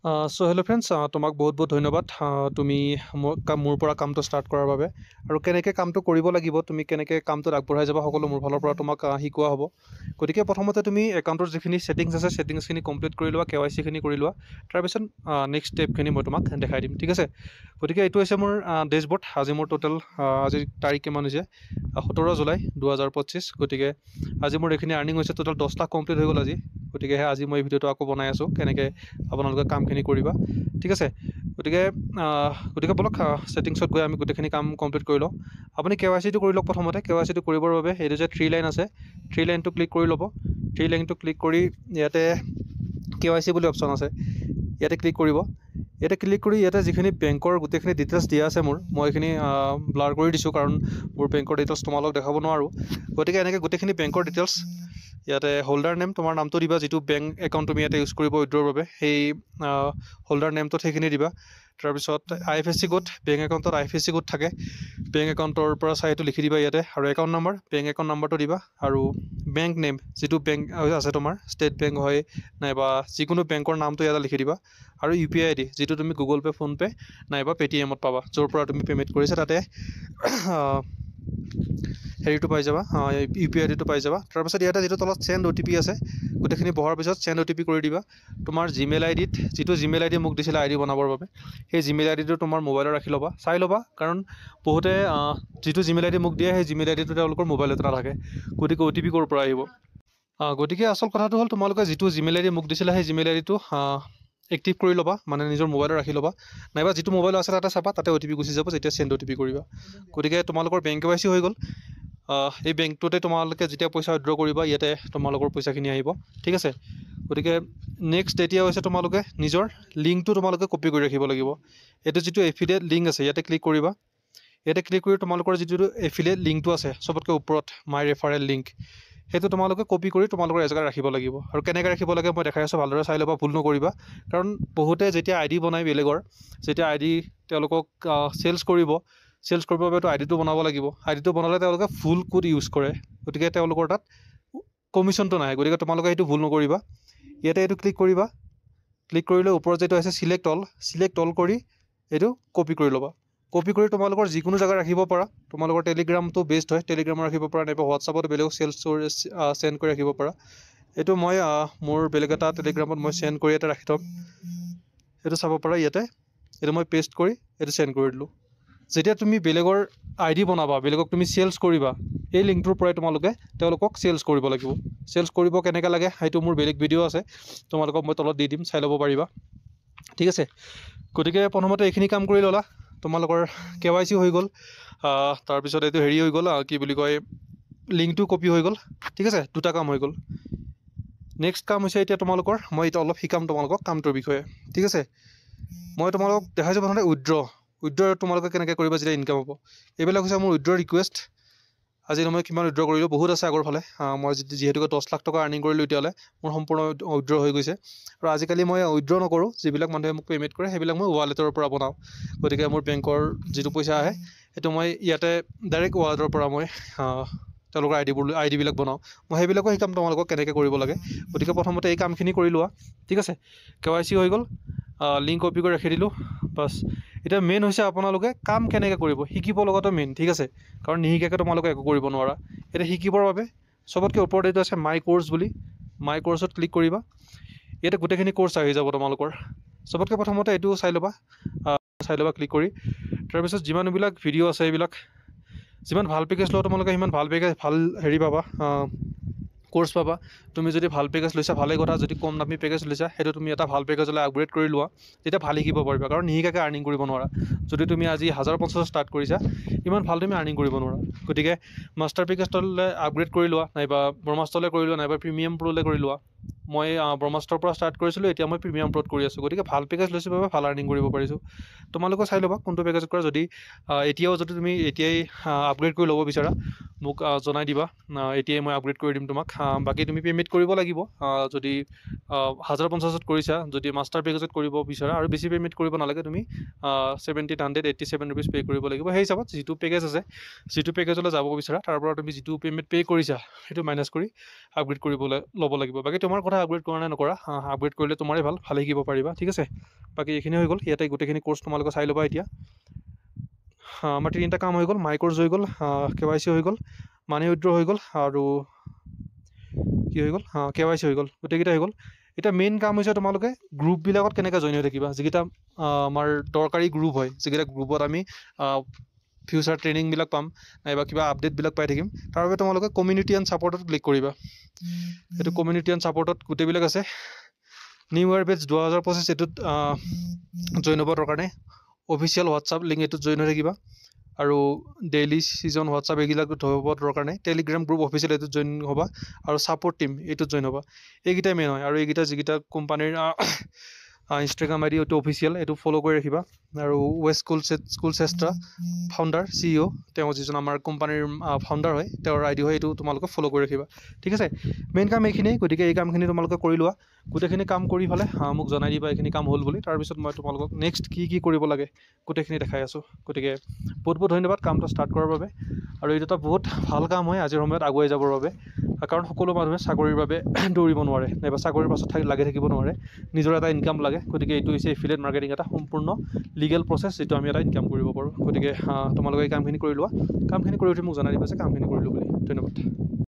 চ' hello' friends, তোমাক বহুত বহুত ধন্যবাদ তুমি মোৰ পৰা কামটো ষ্টাৰ্ট কৰাৰ বাবে। আৰু কেনেকৈ কামটো কৰিব লাগিব, তুমি কেনেকৈ কামটোত আগবঢ়াই যাবা, সকলো মোৰ ফালৰ পৰা তোমাক শিকোৱা হ'ব। গতিকে প্ৰথমতে তুমি একাউণ্টৰ যিখিনি ছেটিংছ আছে, ছেটিংছখিনি কমপ্লিট কৰি লোৱা, কেৱাইচিখিনি কৰি লোৱা, তাৰপিছত নেক্সট ষ্টেপখিনি মই তোমাক দেখাই দিম, ঠিক আছে? গতিকে এইটো হৈছে মোৰ ডেছবৰ্ড। আজি মোৰ টোটেল আজিৰ তাৰিখ কিমান হৈছে? 17 জুলাই 2025। গতিকে আজি মোৰ এইখিনি আৰ্নিং হৈছে, টোটেল 10 লাখ কমপ্লিট হৈ গ'ল আজি। গতিকে আজি মই এই ভিডিঅ'টো আকৌ বনাই আছোঁ, কেনেকৈ আপোনালোকে কামখিনি কৰিবা, ঠিক আছে? গতিকে ব'লক, ছেটিংছত গৈ আমি গোটেইখিনি কাম কমপ্লিট কৰি লওঁ। আপুনি কেৱাইচিটো কৰি লওক প্ৰথমতে। কেৱাইচিটো কৰিবৰ বাবে এইটো যে থ্ৰী লাইন আছে, থ্ৰী লাইনটো ক্লিক কৰি ল'ব। থ্ৰী লাইনটো ক্লিক কৰি ইয়াতে কেৱাইচি বুলি অপশ্যন আছে, ইয়াতে ক্লিক কৰিব। ইয়াতে ক্লিক কৰি ইয়াতে যিখিনি বেংকৰ গোটেইখিনি ডিটেইলছ দিয়া আছে মোৰ, মই এইখিনি ব্লাৰ কৰি দিছোঁ, কাৰণ মোৰ বেংকৰ ডিটেইলছ তোমালোক দেখাব নোৱাৰোঁ। গতিকে এনেকৈ গোটেইখিনি বেংকৰ ডিটেইলছ ইয়াতে হোল্ডাৰ নেম, তোমাৰ নামটো দিবা। যিটো বেংক একাউণ্ট তুমি ইয়াতে ইউজ কৰিব উইড্ৰৰ বাবে, সেই হোল্ডাৰ নেমটোত সেইখিনি দিবা। তাৰপিছত আইএফএছচি কোড, বেংক একাউণ্টত আইএফএছচি কোড থাকে, বেংক একাউণ্টৰ পৰা চাই সেইটো লিখি দিবা ইয়াতে। আৰু একাউণ্ট নম্বৰ, বেংক একাউণ্ট নাম্বাৰটো দিবা। আৰু বেংক নেম, যিটো বেংক আছে তোমাৰ, ষ্টেট বেংক হয় নাইবা যিকোনো বেংকৰ নামটো ইয়াতে লিখি দিবা। আৰু ইউপিআই আইডি, যিটো তুমি গুগল পে', ফোনপে' নাইবা পে'টিএমত পাবা, য'ৰ পৰা তুমি পে'মেণ্ট কৰিছা, তাতে হেৰিটো পাই যাবা, ইউপিআই আইডিটো পাই যাবা। তাৰপিছত ইয়াতে যিটো তলত চেণ্ড অ'টিপি আছে, গোটেইখিনি বহাৰ পিছত চেণ্ড অ'টিপি কৰি দিবা। তোমাৰ জিমেইল আইডিত, যিটো জিমেইল আইডি মোক দিছিলে আইডি বনাবৰ বাবে, সেই জিমেইল আইডিটো তোমাৰ মোবাইলত ৰাখি ল'বা, চাই ল'বা। কাৰণ বহুতে যিটো জিমেইল আইডি মোক দিয়ে, সেই জিমেইল আইডিটো তেওঁলোকৰ মোবাইলতে নাথাকে, গতিকে অ'টিপি ক'ৰ পৰা আহিব? গতিকে আচল কথাটো হ'ল, তোমালোকে যিটো জিমেইল আইডি মোক দিছিলে, সেই জিমেইল আইডিটো এক্টিভ কৰি ল'বা, মানে নিজৰ মোবাইলত ৰাখি ল'বা, নাইবা যিটো মোবাইল আছে তাতে চাবা, তাতে অ'টিপি গুচি যাব যেতিয়া চেণ্ড অ'টিপি কৰিবা। গতিকে তোমালোকৰ বেংক কেৱাইচি হৈ গ'ল। এই বেংকটোতে তোমালোকে যেতিয়া পইচা উইড্ৰ কৰিবা, ইয়াতে তোমালোকৰ পইচাখিনি আহিব, ঠিক আছে? গতিকে নেক্সট এতিয়া হৈছে তোমালোকে নিজৰ লিংকটো তোমালোকে কপি কৰি ৰাখিব লাগিব। এইটো যিটো এফিলিয়েট লিংক আছে, ইয়াতে ক্লিক কৰিবা। ইয়াতে ক্লিক কৰি তোমালোকৰ যিটো এফিলিয়েট লিংকটো আছে চবতকৈ ওপৰত, মাই ৰেফাৰেল লিংক, সেইটো তোমালোকে কপি কৰি তোমালোকৰ এজেগাত ৰাখিব লাগিব। আৰু কেনেকৈ ৰাখিব লাগে মই দেখাই আছোঁ, ভালদৰে চাই ল'বা, ভুল নকৰিবা। কাৰণ বহুতে যেতিয়া আইডি বনায় বেলেগৰ, যেতিয়া আইডি তেওঁলোকক চেলছ কৰিব, চেলছ কৰিবৰ বাবেতো আইডিটো বনাব লাগিব। আইডিটো বনালে তেওঁলোকে ভুল কোড ইউজ কৰে, গতিকে তেওঁলোকৰ তাত কমিশ্যনটো নাহে। গতিকে তোমালোকে সেইটো ভুল নকৰিবা। ইয়াতে এইটো ক্লিক কৰিবা। ক্লিক কৰিলে ওপৰত যিটো আছে চিলেক্ট অল, চিলেক্ট অল কৰি এইটো কপি কৰি ল'বা। কপি কৰি তোমালোকৰ যিকোনো জেগাত ৰাখিব পাৰা। তোমালোকৰ টেলিগ্ৰামটো বেষ্ট হয়, টেলিগ্ৰামত ৰাখিব পাৰা, নাইবা হোৱাটছআপত বেলেগক চেলছ চেণ্ড কৰি ৰাখিব পাৰা। এইটো মই মোৰ বেলেগ এটা টেলিগ্ৰামত মই চেণ্ড কৰি এটা ৰাখি থ'ম, সেইটো চাব পাৰা। ইয়াতে এইটো মই পেষ্ট কৰি এইটো চেণ্ড কৰি দিলোঁ। যেতিয়া তুমি বেলেগৰ আইডি বনাবা, বেলেগক তুমি চেলছ কৰিবা, এই লিংকটোৰ পৰাই তোমালোকে তেওঁলোকক চেলছ কৰিব লাগিব। চেলছ কৰিব কেনেকৈ লাগে, সেইটো মোৰ বেলেগ ভিডিঅ' আছে, তোমালোকক মই তলত দি দিম, চাই ল'ব পাৰিবা, ঠিক আছে? গতিকে প্ৰথমতে এইখিনি কাম কৰি ল'লা, তোমালোকৰ কেৱাইচি হৈ গ'ল, তাৰপিছত এইটো হেৰি হৈ গ'ল, কি বুলি কয়, লিংকটো কপি হৈ গ'ল, ঠিক আছে? দুটা কাম হৈ গ'ল। নেক্সট কাম হৈছে এতিয়া তোমালোকৰ, মই এতিয়া অলপ শিকাম তোমালোকক কামটোৰ বিষয়ে, ঠিক আছে? মই তোমালোকক দেখাইছোঁ প্ৰথমতে উইড্ৰ। উইড্ৰ তোমালোকে কেনেকৈ কৰিবা যেতিয়া ইনকাম হ'ব। এইবিলাক হৈছে মোৰ উইড্ৰ ৰিকুৱেষ্ট। আজি মই কিমান উইড্ৰ কৰিলোঁ, বহুত আছে আগৰ ফালে। মই যিহেতুকে 10 লাখ টকা আৰ্নিং কৰিলোঁ এতিয়ালৈ, মোৰ সম্পূৰ্ণ উইড্ৰ হৈ গৈছে। আৰু আজিকালি মই উইড্ৰ নকৰোঁ। যিবিলাক মানুহে মোক পে'মেণ্ট কৰে, সেইবিলাক মই ৱালেটৰ পৰা বনাওঁ। গতিকে মোৰ বেংকৰ যিটো পইচা আহে, সেইটো মই ইয়াতে ডাইৰেক্ট ৱালেটৰ পৰা মই তেওঁলোকৰ আইডিবিলাক বনাওঁ। মই সেইবিলাকো শিকাম তোমালোকক কেনেকৈ কৰিব লাগে। গতিকে প্ৰথমতে এই কামখিনি কৰি লোৱা, ঠিক আছে? কেৱাইচি হৈ গ'ল, লিংক কপি কৰি ৰাখি দিলোঁ, বাছ। এতিয়া মেইন হৈছে আপোনালোকে কাম কেনেকৈ কৰিব শিকিব লগাটো মেইন, ঠিক আছে? কাৰণ নিশিকাকৈ তোমালোকে একো কৰিব নোৱাৰা। এতিয়া শিকিবৰ বাবে চবতকৈ ওপৰত এইটো আছে মাই কৰ্চ বুলি, মাই কৰ্চত ক্লিক কৰিবা। ইয়াতে গোটেইখিনি কৰ্চ আহি যাব তোমালোকৰ। চবতকৈ প্ৰথমতে এইটো চাই ল'বা, চাই ল'বা ক্লিক কৰি। তাৰপিছত যিমানবিলাক ভিডিঅ' আছে এইবিলাক, যিমান ভাল পেকেজ লোৱা তোমালোকে, সিমান ভাল পেকেজ, ভাল হেৰি পাবা, কৰ্চ পাবা। তুমি যদি ভাল পেকেজ লৈছা, ভালেই কথা। যদি কম দামী পেকেজ লৈছা, সেইটো তুমি এটা ভাল পেকেজলৈ আপগ্ৰেড কৰি লোৱা, তেতিয়া ভাল শিকিব পাৰিবা। কাৰণ নিশিকাকৈ আৰ্নিং কৰিব নোৱাৰা। যদি তুমি আজি 1050ত ষ্টাৰ্ট কৰিছা, ইমান ভাল তুমি আৰ্নিং কৰিব নোৱাৰা। গতিকে মাষ্টাৰ পেকেজটোলৈ আপগ্ৰেড কৰি লোৱা, নাইবা ব্ৰহ্মাস্ত্ৰলৈ কৰি লোৱা, নাইবা প্ৰিমিয়াম প্ৰ'লৈ কৰি লোৱা। মই ব্ৰহ্মাস্ত্ৰৰ পৰা ষ্টাৰ্ট কৰিছিলোঁ, এতিয়া মই প্ৰিমিয়াম প্ৰ'ত কৰি আছোঁ। গতিকে ভাল পেকেজ লৈছোঁ বাবে ভাল আৰ্নিং কৰিব পাৰিছোঁ। তোমালোকেও চাই ল'বা কোনটো পেকেজত কৰা। যদি এতিয়াও যদি তুমি এতিয়াই আপগ্ৰেড কৰি ল'ব বিচাৰা, মোক জনাই দিবা, এতিয়াই মই আপগ্ৰেড কৰি দিম তোমাক। বাকী তুমি পে'মেণ্ট কৰিব লাগিব। যদি 1050ত কৰিছা, যদি মাষ্টাৰ পেকেজত কৰিব বিচাৰা, আৰু বেছি পে'মেণ্ট কৰিব নালাগে, তুমি ₹1787 pay কৰিব লাগিব। সেই হিচাপত যিটো পেকেজ আছে, যিটো পেকেজলৈ যাব বিচাৰা, তাৰ পৰা তুমি যিটো পে'মেণ্ট পে' কৰিছা, সেইটো মাইনাছ কৰি আপগ্ৰেড কৰিবলৈ ল'ব লাগিব। বাকী তোমাৰ কথা। কথা আপগ্ৰেড কৰা নাই নকৰা, আপগ্ৰেড কৰিলে তোমাৰেই ভাল, ভালে শিকিব পাৰিবা, ঠিক আছে। বাকী এইখিনি হৈ গ'ল, ইয়াতে গোটেইখিনি কোৰ্চ তোমালোকে চাই ল'বা। এতিয়া আমাৰ তিনিটা কাম হৈ গ'ল, মাই কোৰ্চ হৈ গ'ল, কেৱাইচি হৈ গ'ল, মানি উইড্ৰ হৈ গ'ল, আৰু কি হৈ গ'ল, কেৱাইচি হৈ গ'ল, গোটেইকেইটা হৈ গ'ল। এতিয়া মেইন কাম হৈছে তোমালোকে গ্ৰুপবিলাকত কেনেকৈ জইন হৈ থাকিবা, যিকেইটা আমাৰ দৰকাৰী গ্ৰুপ হয়, যিকেইটা গ্ৰুপত আমি ফিউচাৰ ট্ৰেইনিংবিলাক পাম নাইবা কিবা আপডেটবিলাক পাই থাকিম, তাৰ বাবে তোমালোকে কমিউনিটি এণ্ড ছাপৰ্টত ক্লিক কৰিবা। সেইটো কমিউনিটি এণ্ড ছাপৰ্টত গোটেইবিলাক আছে। নিউ ইয়াৰ বেটছ 2025 এইটোত জইন হ'ব দৰকাৰ নাই। অফিচিয়েল হোৱাটছআপ লিংক এইটোত জইন হৈ থাকিবা, আৰু ডেইলি ছিজন হোৱাটছআপ এইবিলাক হ'ব দৰকাৰ নাই। টেলিগ্ৰাম গ্ৰুপ অফিচিয়েল এইটোত জইন হ'বা, আৰু ছাপৰ্ট টিম এইটোত জইন হ'বা। এইকেইটাই মেইন হয়। আৰু এইকেইটা যিকেইটা কোম্পানীৰ ইনষ্টাগ্ৰাম আই ডি এইটো অফিচিয়েল, এইটো ফ'ল' কৰি ৰাখিবা। আৰু ৱেষ্ট স্কুল চেষ্টা ফাউণ্ডাৰ চিইঅ', তেওঁ যিজন আমাৰ কোম্পানীৰ ফাউণ্ডাৰ হয়, তেওঁৰ আই ডি হয়, এইটো তোমালোকে ফ'ল' কৰি ৰাখিবা, ঠিক আছে। মেইন কাম এইখিনিয়ে, গতিকে এই কামখিনি তোমালোকে কৰি লোৱা। গোটেইখিনি কাম কৰি পেলাই মোক জনাই দিবা এইখিনি কাম হ'ল বুলি, তাৰপিছত মই তোমালোকক নেক্সট কি কি কৰিব লাগে গোটেইখিনি দেখাই আছোঁ। গতিকে বহুত বহুত ধন্যবাদ কামটো ষ্টাৰ্ট কৰাৰ বাবে, আৰু এইটো এটা বহুত ভাল কাম হয় আজিৰ সময়ত আগুৱাই যাবৰ বাবে, কাৰণ সকলো মানুহে চাকৰিৰ বাবে দৌৰিব নোৱাৰে নাইবা চাকৰিৰ পাছত লাগি থাকিব নোৱাৰে, নিজৰ এটা ইনকাম লাগে। গতিকে এইটো হৈছে এফিলিয়েট মাৰ্কেটিং এটা সম্পূৰ্ণ লিগেল প্ৰচেছ, যিটো আমি এটা ইনকাম কৰিব পাৰোঁ। গতিকে তোমালোকে এই কামখিনি কৰি লোৱা, কামখিনি কৰি উঠি মোক জনাই দিবা যে কামখিনি কৰিলোঁ বুলি। ধন্যবাদ।